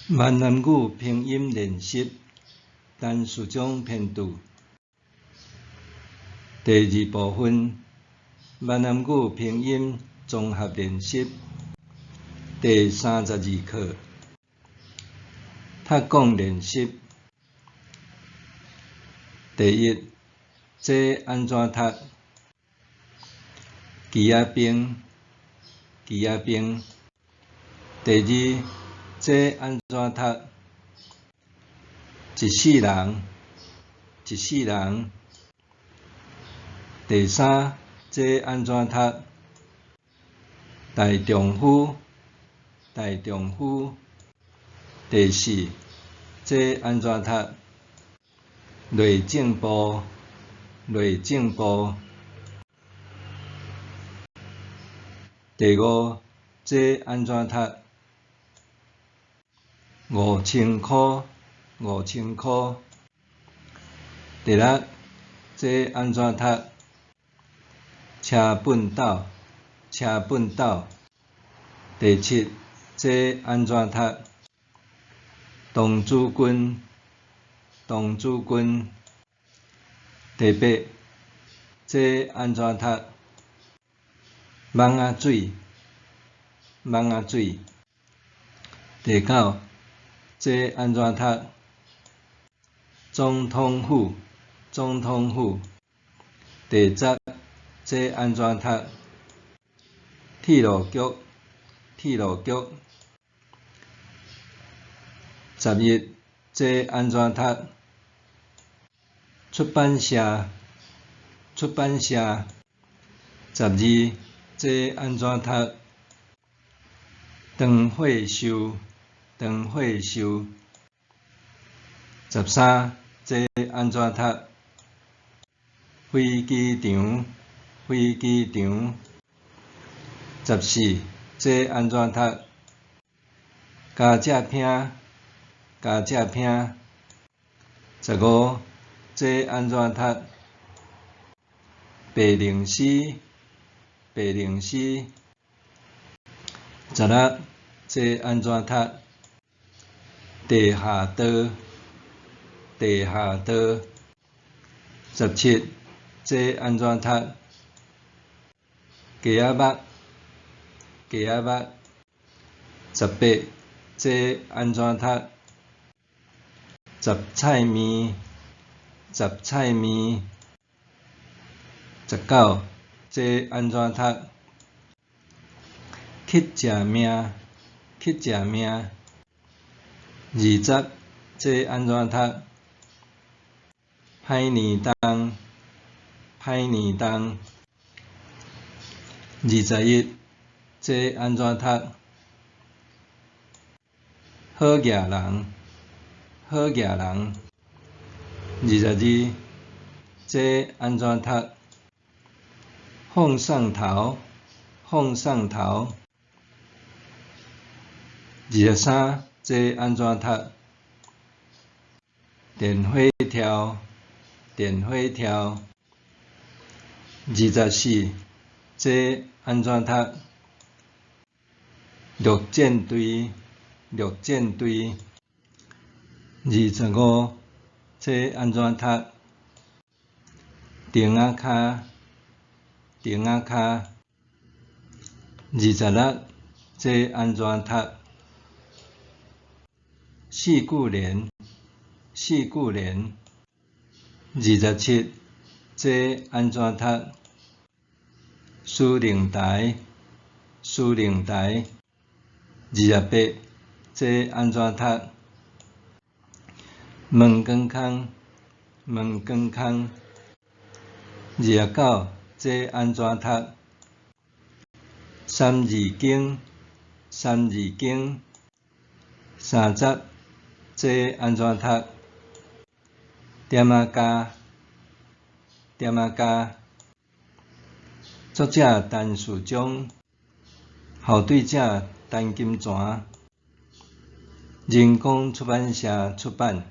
閩南語拼音練習，陳士章編著。第二部分，閩南語拼音綜合練習，第三十二課，讀講練習。第一，這按怎讀？枝仔冰，枝仔冰。第二，這按怎讀？一世人，一世人。第三，這按怎讀？大丈夫，大丈夫。第四，這按怎讀？內政部，內政部。第五，這按怎讀？五千箍，五千箍。第六，這按怎讀？車畚斗，車畚斗。第七，這按怎讀？童子軍，童子軍。第八，這按怎讀？蠓仔水，蠓仔水。第九，這按怎讀？總統府，總統府。第十，這按怎讀？鐵路局，鐵路局。十一，這按怎讀？出版社，出版社。十二，這按怎讀？長歲壽，長歲壽。十三，這按怎讀？飛機場，飛機場。十四，這按怎讀？膠藉坪，膠藉坪。十五，這按怎讀？白靈絲，白靈絲。十六，這按怎讀？地下道，地下道。十七，這按怎讀？雞仔肉，雞仔肉。十八，這按怎讀？雜菜麵，雜菜麵。十九，這按怎讀？乞食命，乞食命。二十，這按怎讀？歹年冬，歹年冬。二十一，這按怎讀？好額人，好額人。二十二，這按怎讀？放送頭，放送頭。二十三，這按怎讀？電火柱，電火柱。二十四，這按怎讀？陸戰隊，陸戰隊。二十五，這按怎讀？釘仔跤，釘仔跤。二十六，這按怎讀？四句聯，四句聯。二十七，這按怎讀？司令台，司令台。二十八，這按怎讀？毛管空，毛管空。二十九，這按怎讀？三字經，三字經。三十，這按怎讀？點仔膠，點仔膠。作者陳士章，校對者陳金泉，人工出版社出版。